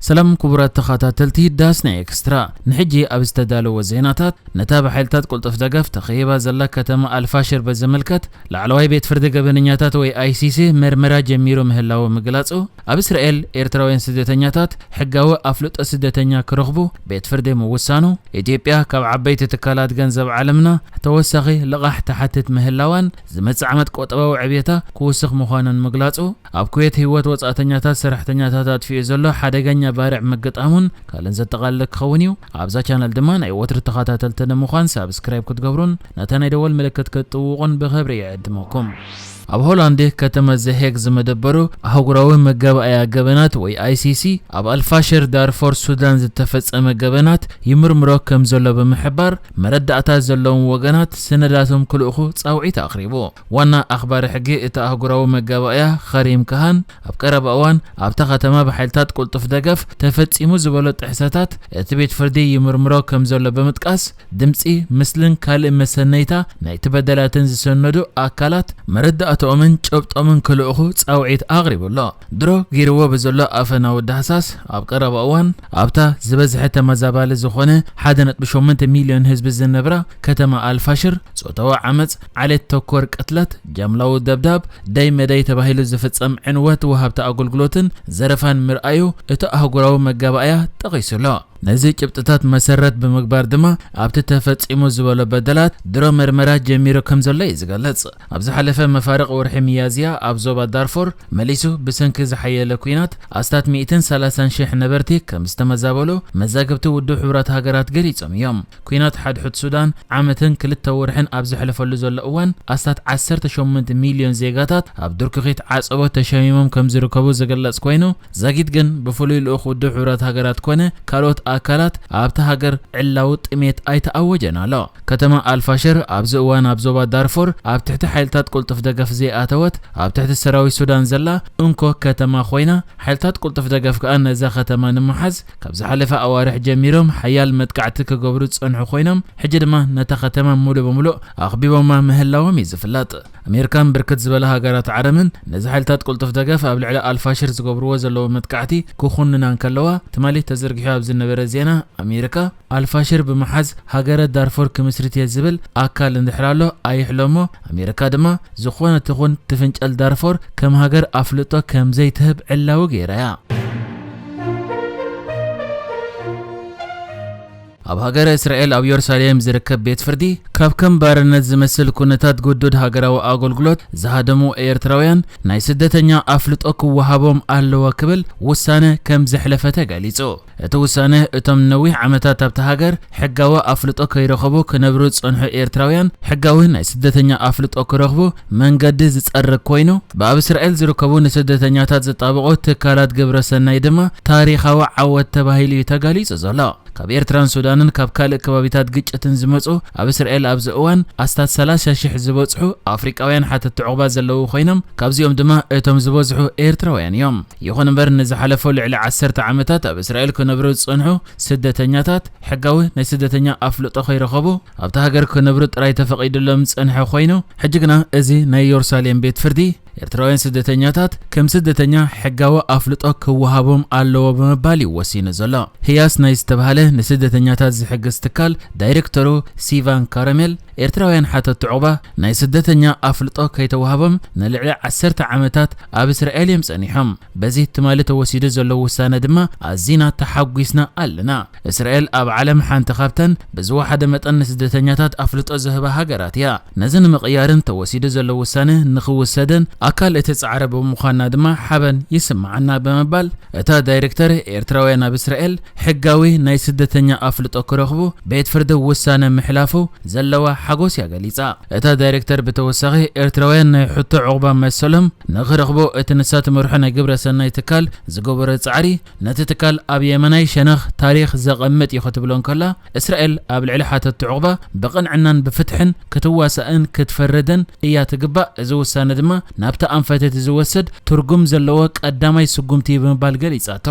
ሰላም ክቡራት ተኸታተልቲ ዳስና ኤክስትራ፣ ንሕጂ ኣብ ዝተዳለወ ዜናታት፣ ነታ ብሓይልታት ቅልጡፍ ደገፍ ተኸይባ ዘላ ከተማ ኣልፋሽር በዝምልከት፣ ላዕለዋይ ቤት ፍርዲ ገበነኛታት ወይ ኣይሲሲ መርመራ ጀሚሩ ምህላዉ ምግላጹ፣ ኣብ እስራኤል ኤርትራውያን ስደተኛታት ሕጋዊ ኣፍልጦ ስደተኛ ክረኽቡ ቤት ፍርዲ ምውሳኑ፣ ኢትዮጵያ ካብ ዓበይቲ ትካላት ገንዘብ ዓለምና ተወሳኺ ልቓሕ ትሓትት ምህላዋን ዝመጽእ ዓመት ቁጠባዊ ዕብየታ ክውስኽ ምዃኑን ምግላጹ፣ ኣብ ኩዌት ህይወት ወጻእተኛታት ሰራሕተኛታት ኣጥፊኡ ዘሎ ሓደገኛ ባርዕ ምግጣሙን ካልእን ዘጠቓለለ ክኸውን እዩ። ኣብዛ ቻነል ድማ ናይ ወትሩ ተኸታተልቲ ንምዃን ሳብስክራይብ ክትገብሩን ነታ ናይ ደወል ምልክት ክትጥውቑን ብኽብሪ ይዕድመኩም። ኣብ ሆላንድ ከተማ ዘሄግ ዝመደበሩ ኣህጉራዊ መጋባእያ ገበናት ወይ ኣይሲሲ ኣብ ኣልፋሽር ዳርፎር ሱዳን ዝተፈጸመ ገበናት ይምርምሮ ከም ዘሎ ብምሕባር መረዳእታ ዘለዎም ወገናት ሰነዳቶም ክልእኹ ጻውዒት ኣቕሪቡ። ዋና ኣኽባሪ ሕጊ እቲ ኣህጉራዊ መጋባእያ ኸሪም ካሃን ኣብ ቀረባ እዋን ኣብታ ከተማ ብሓይልታት ቅልጡፍ ደገፍ ተፈጺሙ ዝበሎ ጥሕሰታት እቲ ቤት ፍርዲ ይምርምሮ ከም ዘሎ ብምጥቃስ ድምጺ፣ ምስልን ካልእ መሰነይታ ናይቲ በደላትን ዝሰነዱ ኣካላት መረዳእታኦምን ጨብጦምን ክልእኹ ጻውዒት ኣቕሪቡ ኣሎ። ድሮ ገይርዎ ብዘሎ ኣፈናዊ ዳህሳስ ኣብ ቀረባ እዋን ኣብታ ዝበዝሐ ተመዛባሊ ዝኾነ ሓደ ነጥቢ ሸሞንተ ሚልዮን ህዝቢ ዝነብራ ከተማ ኣልፋሽር ጾታዊ ዓመጽ፣ ዓሌት ተኮር ቅትለት፣ ጃምላዊ ደብዳብ፣ ደይ መደይ ተባሂሉ ዝፍጸም ዕንወት ወሃብቲ ኣገልግሎትን ዘረፋን ምርኣዩ እቲ ኣህጉራዊ መጋባእያ ጠቒሱ ኣሎ። ነዚ ጭብጥታት መሰረት ብምግባር ድማ ኣብቲ ተፈጺሙ ዝበሎ በደላት ድሮ መርመራ ጀሚሩ ከም ዘሎ እዩ ዝገልጽ። ኣብ ዝሓለፈ መፋርቕ ወርሒ ሚያዝያ ኣብ ዞባ ዳርፎር መሊሱ ብሰንኪ ዝሓየለ ኲናት ኣስታት ሚእትን ሰላሳን ሽሕ ነበርቲ ከም ዝተመዛበሉ መዛግብቲ ውድብ ሕቡራት ሃገራት ገሊጾም እዮም። ኲናት ሓድሕድ ሱዳን ዓመትን ክልተ ወርሕን ኣብ ዘሕለፈሉ ዘሎ እዋን ኣስታት ዓሰርተ ሸሞንተ ሚልዮን ዜጋታት ኣብ ድርኩኺት ዓጸቦ ተሸሚሞም ከም ዝርከቡ ዝግለጽ ኮይኑ፣ ዛጊት ግን ብፍሉይ ልኡኽ ውድብ ሕቡራት ሃገራት ኮነ ካልኦት ኣካላት ኣብታ ሃገር ዕላዊ ጥሜት ኣይተኣወጀን ኣሎ። ከተማ ኣልፋሽር ኣብዚ እዋን ኣብ ዞባ ዳርፎር ኣብ ትሕቲ ሓይልታት ቅልጡፍ ደገፍ ዘይኣተወት፣ ኣብ ትሕቲ ሰራዊት ሱዳን ዘላ እንኮ ከተማ ኮይና፣ ሓይልታት ቅልጡፍ ደገፍ ከኣ ነዛ ከተማ ንምሓዝ ካብ ዝሓለፈ ኣዋርሕ ጀሚሮም ሓያል መጥቃዕቲ ክገብሩ ዝጸንሑ ኮይኖም፣ ሕጂ ድማ ነታ ከተማ ሙሉእ ብምሉእ ኣኽቢቦማ ምህላዎም እዩ ዝፍለጥ። ኣሜሪካን ብርክት ዝበላ ሃገራት ዓረብን ነዚ ሓይልታት ቅልጡፍ ደገፍ ኣብ ልዕሊ ኣልፋሽር ዝገብርዎ ዘለዉ መጥቃዕቲ ክኹንና እንከለዋ፣ ትማሊ ተዘርጊሑ ኣብ ዝነበረ ዜና፣ ኣሜሪካ ኣልፋሽር ብምሓዝ ሃገረ ዳርፎር ክምስርት እየ ዝብል ኣካል እንድሕር ኣሎ ኣይሕሎ እሞ፣ ኣሜሪካ ድማ ዝኾነት ትኹን ትፍንጨል ዳርፎር ከም ሃገር ኣፍልጦ ከም ዘይትህብ ዕላዊ ገይራ እያ። ኣብ ሃገረ እስራኤል ኣብ ዮርሳሌም ዝርከብ ቤት ፍርዲ፣ ካብ ከም ባርነት ዝመስል ኩነታት ግዱድ ሃገራዊ ኣገልግሎት ዝሃደሙ ኤርትራውያን ናይ ስደተኛ ኣፍልጦ ክወሃቦም ኣለዎ ክብል ውሳነ ከም ዘሕለፈ ተገሊጹ። እቲ ውሳነ እቶም ነዊሕ ዓመታት ኣብታ ሃገር ሕጋዊ ኣፍልጦ ከይረኸቡ ክነብሩ ዝጸንሑ ኤርትራውያን ሕጋዊ ናይ ስደተኛ ኣፍልጦ ክረኽቡ መንገዲ ዝጸርግ ኮይኑ፣ ብኣብ እስራኤል ዝርከቡ ንስደተኛታት ዝጣበቑ ትካላት ግብረ ሰናይ ድማ ታሪኻዊ ዓወት ተባሂሉ እዩ ተገሊጹ ዘሎ። ካብ ኤርትራን ሱዳንን ካብ ካልእ ከባቢታት ግጭትን ዝመጹ ኣብ እስራኤል ኣብዚ እዋን ኣስታት ሰላሳ ሽሕ ዝበጽሑ ኣፍሪቃውያን ሓተቲ ዑቕባ ዘለዉ ኮይኖም፣ ካብዚኦም ድማ እቶም ዝበዝሑ ኤርትራውያን እዮም። ይኹን እምበር ንዝሓለፉ ልዕሊ ዓሰርተ ዓመታት ኣብ እስራኤል ክነብሩ ዝጸንሑ ስደተኛታት ሕጋዊ ናይ ስደተኛ ኣፍልጦ ከይረኸቡ ኣብታ ሃገር ክነብሩ ጥራይ ተፈቒዱሎም ዝጸንሐ ኮይኑ፣ ሕጂ ግና እዚ ናይ ዮርሳሌም ቤት ፍርዲ ኤርትራውያን ስደተኛታት ከም ስደተኛ ሕጋዊ ኣፍልጦ ክወሃቦም ኣለዎ ብምባል እዩ ወሲኑ ዘሎ። ህያስ ናይ ዝተባህለ ንስደተኛታት ዝሕግዝ ትካል ዳይሬክተሩ ሲቫን ካረሜል፣ ኤርትራውያን ሓተቲ ዑቕባ ናይ ስደተኛ ኣፍልጦ ከይተዋህቦም ንልዕሊ ዓሰርተ ዓመታት ኣብ እስራኤል እዮም ጸኒሖም። በዚ ትማሊ ተወሲዱ ዘሎ ውሳነ ድማ ኣዚና ተሓጒስና ኣለና። እስራኤል ኣብ ዓለም ሓንቲ ካብተን ብዝወሓደ መጠን ንስደተኛታት ኣፍልጦ ዝህባ ሃገራት እያ። ነዚ ንምቕያርን ተወሲዱ ዘሎ ውሳነ ንኽውሰድን ኣካል እቲ ጻዕሪ ብምዃንና ድማ ሓበን ይስምዓና ብምባል እታ ዳይሬክተር ኤርትራውያን ኣብ እስራኤል ሕጋዊ ናይ ስደተኛ ኣፍልጦ ክረኽቡ ቤት ፍርዲ ውሳነ ምሕላፉ ዘለዋ ሓጎስ እያ ገሊጻ። እታ ዳይሬክተር ብተወሳኺ ኤርትራውያን ናይ ሕቶ ዑቕባ መሰሎም ንኽረኽቡ እቲ ንሳ ትመርሖ ናይ ግብረ ሰናይ ትካል ዝገበሮ ጻዕሪ ነቲ ትካል ኣብ የመናይ ሸነኽ ታሪኽ ዘቐምጥ እዩ ክትብሎ እንከላ፣ እስራኤል ኣብ ልዕሊ ሓተቲ ዑቕባ ብቕንዕናን ብፍትሕን ክትዋሳእን ክትፈርድን እያ ትግባእ። እዚ ውሳነ ድማ ናብቲ ኣንፈት እቲ ዝወስድ ትርጉም ዘለዎ ቀዳማይ ስጉምቲ እዩ ብምባል ገሊጻቶ።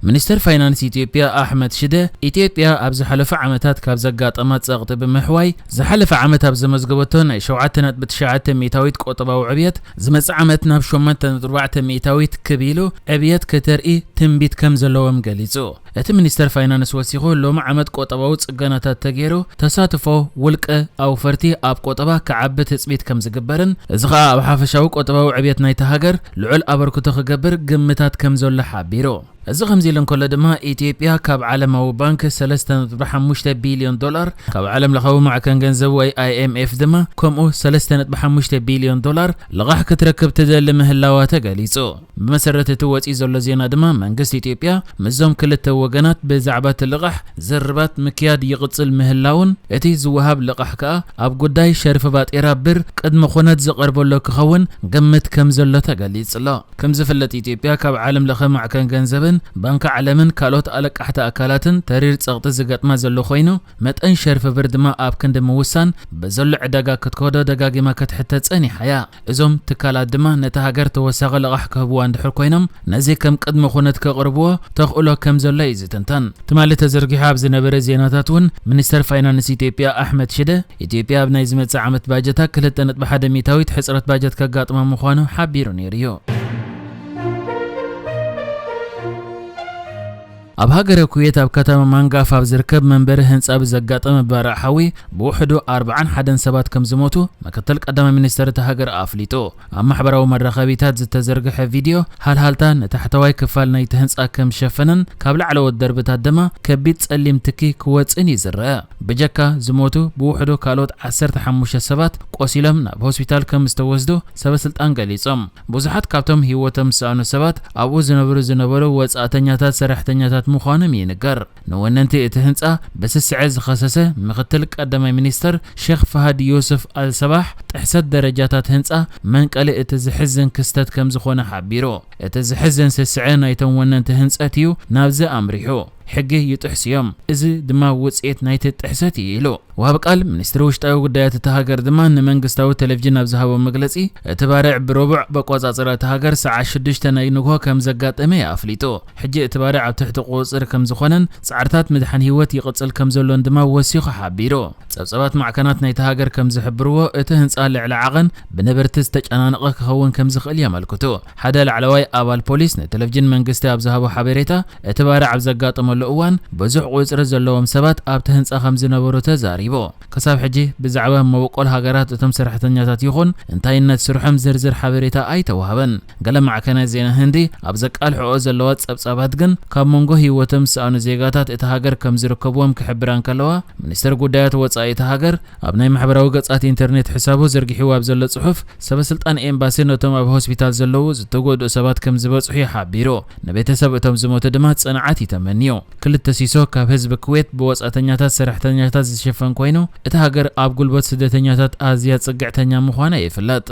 ሚኒስተር ፋይናንስ ኢትዮጵያ ኣሕመድ ሽደ፣ ኢትዮጵያ ኣብ ዝሓለፈ ዓመታት ካብ ዘጋጠማ ጸቕጢ ብምሕዋይ፣ ዝሓለፈ ዓመት ኣብ ዘመዝገበቶ ናይ ሸውዓተ ነጥቢ ትሽዓተ ሚእታዊት ቁጠባዊ ዕብየት፣ ዝመጽእ ዓመት ናብ ሸሞንተ ነጥቢ ኣርባዕተ ሚእታዊት ክብ ኢሉ ዕብየት ከተርኢ ትንቢት ከም ዘለዎም ገሊጹ። እቲ ሚኒስተር ፋይናንስ ወሲኹ፣ ሎሚ ዓመት ቁጠባዊ ጽገናታት ተገይሩ፣ ተሳትፎ ውልቀ ኣውፈርቲ ኣብ ቁጠባ ክዓቢ ትጽቢት ከም ዝግበርን፣ እዚ ኸኣ ኣብ ሓፈሻዊ ቁጠባዊ ዕብየት ናይታ ሃገር ልዑል ኣበርክቶ ክገብር ግምታት ከም ዘሎ ሓቢሩ። እዚ ከምዚ ኢሉ እንከሎ ድማ፣ ኢትዮጵያ ካብ ዓለማዊ ባንክ ሰለስተ ነጥቢ ሓሙሽተ ቢልዮን ዶላር፣ ካብ ዓለም ለኻዊ ማዕከን ገንዘብ ወይ ኣይ ኤም ኤፍ ድማ ከምኡ ሰለስተ ነጥቢ ሓሙሽተ ቢልዮን ዶላር ልቓሕ ክትረክብ ትደሊ ምህላዋ ተገሊጹ። ብመሰረት እቲ ወጺኡ ዘሎ ዜና ድማ፣ መንግስቲ ኢትዮጵያ ምስዞም ክልተ ወገናት ብዛዕባ እቲ ልቓሕ ዝርርባት ምክያድ ይቕጽል ምህላውን፣ እቲ ዝወሃብ ልቓሕ ከኣ ኣብ ጉዳይ ሸርፊ ባጤራ ብር ቅድመ ኩነት ዝቐርበሉ ክኸውን ግምት ከም ዘሎ ተገሊጹ ኣሎ። ከም ዝፍለጥ፣ ኢትዮጵያ ካብ ዓለም ለኸ ማዕከን ገንዘብን ባንኪ ዓለምን ካልኦት ኣለቃሕቲ ኣካላትን ተሪር ጸቕጢ ዝገጥማ ዘሎ ኮይኑ፣ መጠን ሸርፊ ብር ድማ ኣብ ክንዲ ምውሳን፣ በዘሎ ዕዳጋ ክትከዶ ደጋጊማ ክትሕተት ጸኒሓ እያ። እዞም ትካላት ድማ ነታ ሃገር ተወሳኺ ልቓሕ ክህብዋ እንድሕር ኮይኖም፣ ነዚ ከም ቅድመ ኩነት ከቕርብዎ ተኽእሎ ከም ዘሎ እዩ ዝትንተን። ትማሊ ተዘርጊሑ ኣብ ዝነበረ ዜናታት እውን፣ ሚኒስተር ፋይናንስ ኢትዮጵያ ኣሕመድ ሽደ፣ ኢትዮጵያ ኣብ ናይ ዝመጽእ ዓመት ባጀታ ክልተ ነጥቢ ሓደ ሚእታዊት ሕጽረት ባጀት ከጋጥማ ምዃኑ ሓቢሩ ነይሩ እዩ። ኣብ ሃገረ ኩዌት ኣብ ከተማ ማንጋፍ ኣብ ዝርከብ መንበሪ ህንጻ ብዘጋጠመ ባርዕ ሓዊ ብውሕዱ ኣርባዓን ሓደን ሰባት ከም ዝሞቱ ምክትል ቀዳማይ ሚኒስተር እታ ሃገር ኣፍሊጡ። ኣብ ማሕበራዊ መራኸቢታት ዝተዘርግሐ ቪድዮ፣ ሃልሃልታ ንታሕተዋይ ክፋል ናይቲ ህንጻ ከም ዝሸፈነን ካብ ላዕለዎት ደርብታት ድማ ከቢድ ጸሊም ትኪ ክወጽእን እዩ ዝረአ። ብጀካ ዝሞቱ፣ ብውሕዱ ካልኦት ዓሰርተ ሓሙሽተ ሰባት ቆሲሎም ናብ ሆስፒታል ከም ዝተወስዱ ሰበስልጣን ገሊጾም። ብዙሓት ካብቶም ህይወቶም ዝሰኣኑ ሰባት ኣብኡ ዝነብሩ ዝነበሩ ወጻእተኛታት ሰራሕተኛታት ምዃኖም ይንገር። ንወነንቲ እቲ ህንጻ ብስስዐ ዝኸሰሰ ምክትል ቀዳማይ ሚኒስተር ሼክ ፋሃድ ዮስፍ ኣልሰባሕ፣ ጥሕሰት ደረጃታት ህንጻ መንቀሊ እቲ ዝሕዝን ክስተት ከም ዝኾነ ሓቢሩ። እቲ ዝሕዝን ስስዐ ናይቶም ወነንቲ ህንጸት እዩ ናብዚ ኣምሪሑ። ሕጊ ይጥሕሱ እዮም፣ እዚ ድማ ውጽኢት ናይቲ ጥሕሰት እዩ ኢሉ። ወሃቢ ቃል ሚኒስትሪ ውሽጣዊ ጉዳያት እታ ሃገር ድማ ንመንግስታዊ ቴሌቪዥን ኣብ ዝሃቦ መግለጺ፣ እቲ ባርዕ ብረቡዕ በቆጻጽራ እታ ሃገር ሰዓት ሽዱሽተ ናይ ንግሆ ከም ዘጋጠመ እዩ ኣፍሊጡ። ሕጂ እቲ ባርዕ ኣብ ትሕቲ ቁጽጽር ከም ዝኾነን ጻዕርታት ምድሓን ህይወት ይቕጽል ከም ዘሎን ድማ ወሲኹ ሓቢሩ። ጸብጻባት ማዕከናት ናይቲ ሃገር ከም ዝሕብርዎ፣ እቲ ህንጻ ልዕሊ ዓቐን ብነበርቲ ዝተጨናነቐ ክኸውን ከም ዝኽእል የመልክቱ። ሓደ ላዕለዋይ ኣባል ፖሊስ ንቴሌቪዥን መንግስቲ ኣብ ዝሃቦ ሓበሬታ፣ እቲ ባርዕ ኣብ ዘጋጠመሉ እዋን ብዙሕ ቁጽሪ ዘለዎም ሰባት ኣብቲ ህንጻ ከም ዝነበሩ ተዛሪቡ። ክሳብ ሕጂ ብዛዕባ መበቆል ሃገራት እቶም ሰራሕተኛታት ይኹን እንታይነት ስርሖም ዝርዝር ሓበሬታ ኣይተዋህበን። ገለ ማዕከናት ዜና ህንዲ ኣብ ዘቃልሕኦ ዘለዋ ጸብጻባት ግን፣ ካብ መንጎ ህይወቶም ዝሰኣኑ ዜጋታት እታ ሃገር ከም ዝርከብዎም ክሕብራ እንከለዋ፣ ሚኒስተር ጉዳያት ወጻኢ እታ ሃገር ኣብ ናይ ማሕበራዊ ገጻት ኢንተርኔት ሕሳቡ ዘርጊሕዎ ኣብ ዘሎ ጽሑፍ፣ ሰበስልጣን ኤምባሲ ነቶም ኣብ ሆስፒታል ዘለዉ ዝተጎድኡ ሰባት ከም ዝበጽሑ እዩ ሓቢሩ። ንቤተሰብ እቶም ዝሞቱ ድማ ጽንዓት እዩ ተመንዩ። ክልተ ሲሶ ካብ ህዝቢ ኩዌት ብወጻእተኛታት ሰራሕተኛታት ዝሽፈን ኮይኑ፣ እታ ሃገር ኣብ ጉልበት ስደተኛታት ኣዝያ ጽግዕተኛ ምዃና ይፍለጥ።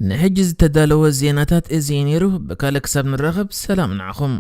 ንሕጂ ዝተዳለወ ዜናታት እዚ እዩ ነይሩ። ብካልእ ክሳብ ንራኸብ፣ ሰላም ንዓኹም።